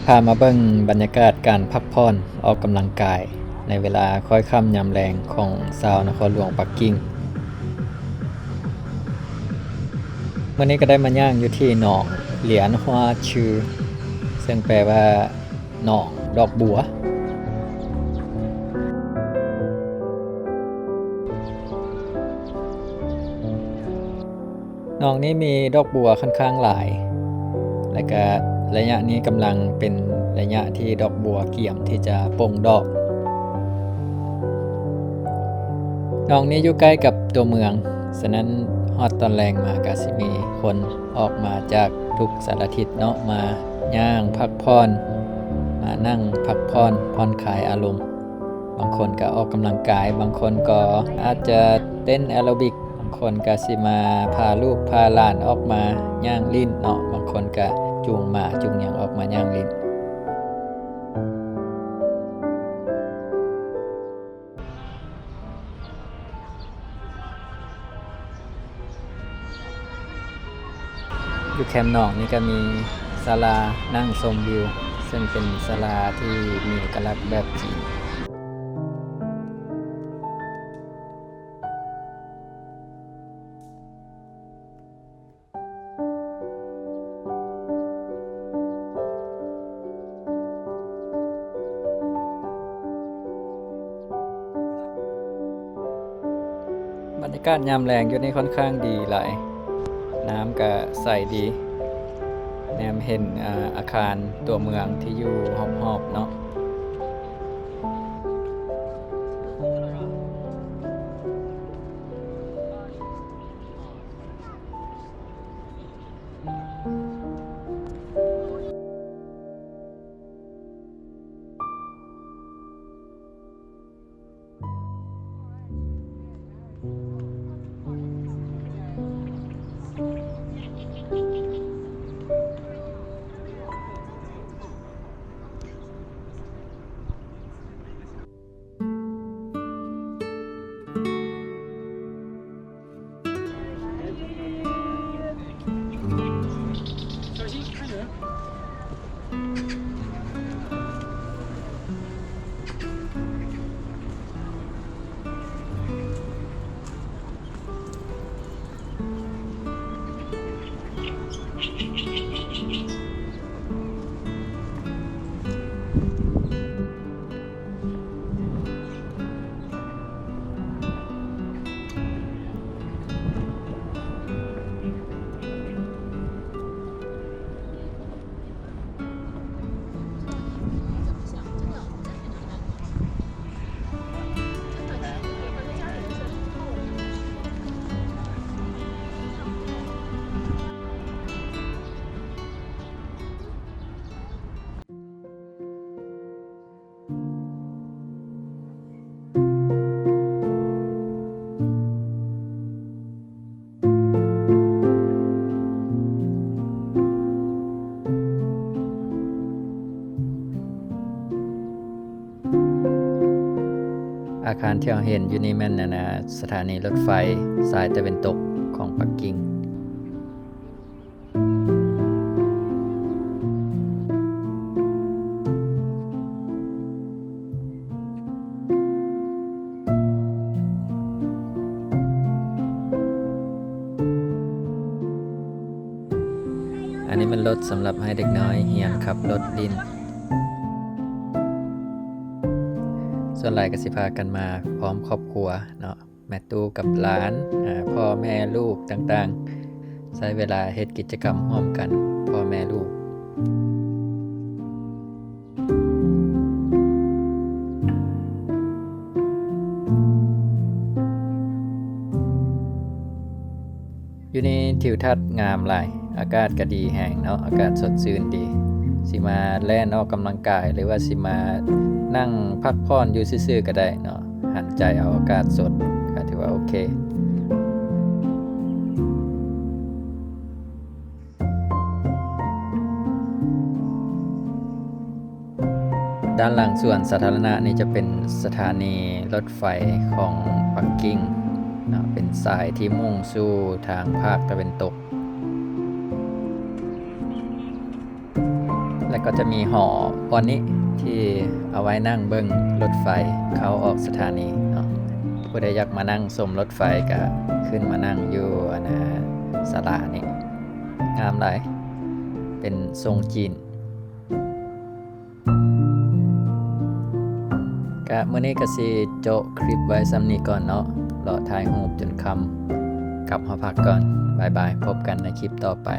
ພາມາເບິ່ງບັນຍາກາດການພັກຜ່ອນອອກກຳລັງກາຍ ໃນເວລາຄ້ອຍຄ່ຳຍາມແລງຂອງຊາວນະຄອນຫຼວງປັກກິ່ງ. ມື້ນີ້ກໍໄດ້ມາຍ່າງຢູ່ທີ່ໜອງຫຼຽນຫົວຊື່ ເຊິ່ງແປວ່າໜອງດອກບົວ. ໜອງນີ້ມີດອກບົວຂ້ອນຂ້າງຫຼາຍ ແລະກະໄລຍະນີ້ກຳລັງເປັນໄລຍະທີ່ດອກບົວກຽມທີ່ຈະປົ່ງດອກ. ໜອງນີ້ຢູ່ໃກ້ກັບຕົວເມືອງ, ສະນັ້ນຮອດຕອນແລງມາກະຊິມີຄົນອອກມາຈາກທຸກສາລະທິດເນາະ ມາຍ່າງພັກຜ່ອນ, ມານັ່ງພັກຜ່ອນ ຜ່ອນຄາຍອາລົມ. ບາງຄົນກະອອກກຳລັງກາຍ, ບາງຄົນກໍອາດຈະເຕັ້ນແອໂຣບິກ, ບາງຄົນກະຊິມາພາລູກພາຫຼານອອກມາຍ່າງຫຼິ້ນເນາະ, ບາງຄົນກະຈູງໝາຈູງຫຍັງອອກມາຍ່າງຫຼິ້ນ. ຢູ່ແຄມໜອງນີ້ກະມີສາລານັ່ງຊົມວິວ ເຊິ່ງເປັນສາລາທີ່ມີເອກະລັກແບບຈີນ. ບັນຍາກາດຍາມແລງຢູ່ນີ້ຂ້ອນຂ້າງດີຫຼາຍ, ນ້ຳກະໃສດີ, ແນມເຫັນ ອາ ອາຄານຕົວເມືອງທີ່ຢູ່ຮອບໆເນາະ. ອາຄານທີ່ເຮົາເຫັນຢູ່ນີ້ແມ່ນ ອັນນ່າ ສະຖານີລົດໄຟສາຍຕາເວັນຕົກຂອງປັກກິ່ງ. ອັນນີ້ແມ່ນລົດສຳລັບໃຫ້ເດັກນ້ອຍຮຽນຂັບລົດຫຼິ້ນ. ສ່ວນຫຼາຍກໍຊິພາກັນມາພ້ອມຄອບຄົວເນາະ. ແມ່ຕູ້ກັບຫຼານ, ອາ, ພໍ່ແມ່ລູກຕ່າງໆ ໃຊ້ເວລາເຮັດກິດຈະກຳຮ່ວມກັນ ພໍ່ແມ່ລູກ. ຢູ່ນີ້ທິວທັດງາມຫຼາຍ, ອາກາດກະດີແຮງເນາະ, ອາກາດສົດຊື່ນດີ. ຊິມາແລ່ນອອກກຳລັງກາຍ ຫຼືວ່າຊິມານັ່ງພັກຜ່ອນຢູ່ຊື່ໆກະໄດ້ເນາະ, ຫັນໃຈເອົາອາກາດສົດ ກະຖືວ່າໂອເຄ. ດ້ານຫຼັງສວນສາທາລະນະນີ້ຈະເປັນສະຖານີລົດໄຟຂອງປັກກິ່ງເນາະ, ເປັນສາຍທີ່ມຸ່ງສູ່ທາງພາກຕາເວັນຕົກ. แล้วก็จะมีหอบ่อนนี้ที่เอาไว้นั่งเบิ่งรถไฟเข้าออกสถานีเนาะ ผู้ใดอยากมานั่งชมรถไฟก็ขึ้นมานั่งอยู่อันน่ะศาลานี้ งามหลาย เป็นทรงจีน กะมื้อนี้กะสิโจะคลิปไว้ส่ำนี้ก่อนเนาะ เลาะถ่ายรูปจนค่ำ กลับหอพักก่อน บ๊ายบาย พบกันในคลิปต่อไป